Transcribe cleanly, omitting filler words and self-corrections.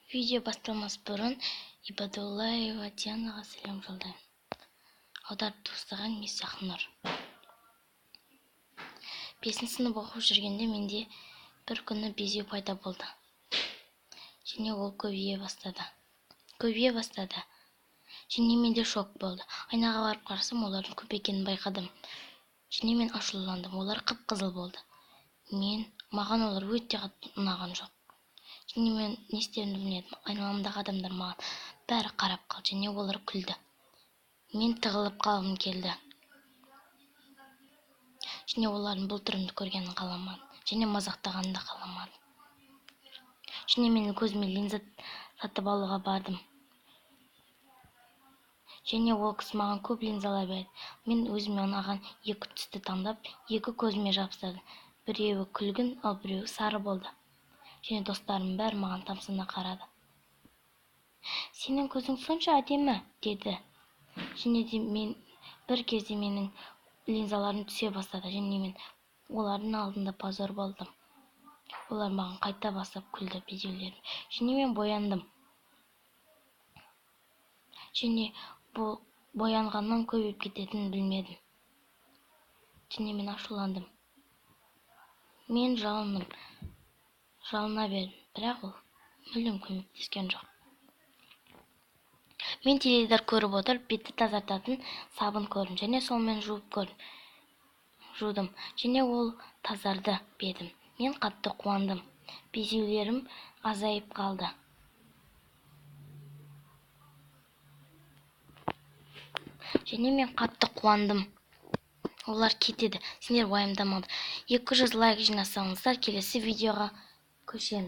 Видео басталмас бұрын Ибадуллаева Дианаға сәлем жолдаймын. Аударып тастаған Мисс Ақнұр. 5 сынып оқып жүргенде менде бір күні безеу пайда болды. Және ол көбейе бастады. Және менде шок болды. Айнаға барып қарасам, олардың көп екенін байқадым. Және мен ашуландым. Олар қып-қызыл болды. Маған олар өте қатты ұнаған жоқ. Және мен не істерімді білмедім. Айналамдағы адамдар маған бәрі қарап қалды, және олар күлді. Мен тығылып қалғым келді. Және олардың бұл түрімді көргенін қаламадым. Және мазақтағанын да қаламадым. Және мен көзіме линза сатып алуға бардым. Және ол кісі маған көп линзалар берді. Мен өзіме ұнаған екі түсті таңдап, екі көзіме жабыстырдым. Біреуі күлгін, ал біреуі сары болды. Және достарым бәрі маған тамсана қарады. Сенің көзің сонша әдемі, деді. Және де мен бір кезде менің линзаларым түсе бастады. Және мен олардың алдында позор болдым. Олар маған қайта бастап күлді безеулерім. Және мен бояндым. Және бұл боянғаннан көбейіп кететінін білмедім. Және мен ашуландым. Мен жалындым. Жалына бердім, бірақ ол мүлдем көмектескен жоқ. Мен теледидар көріп отырып, бетті тазартатын сабын көрдім, және сонымен жуып көрдім. Жудым, және ол тазарды бетім. Мен қатты қуандым. Безеулерім азайып қалды. Және мен қатты қуандым. Олар кетеді. Сендер уайымдамаңдар. 200 лайк жинасаңыздар, келесі видеоға көшеміз.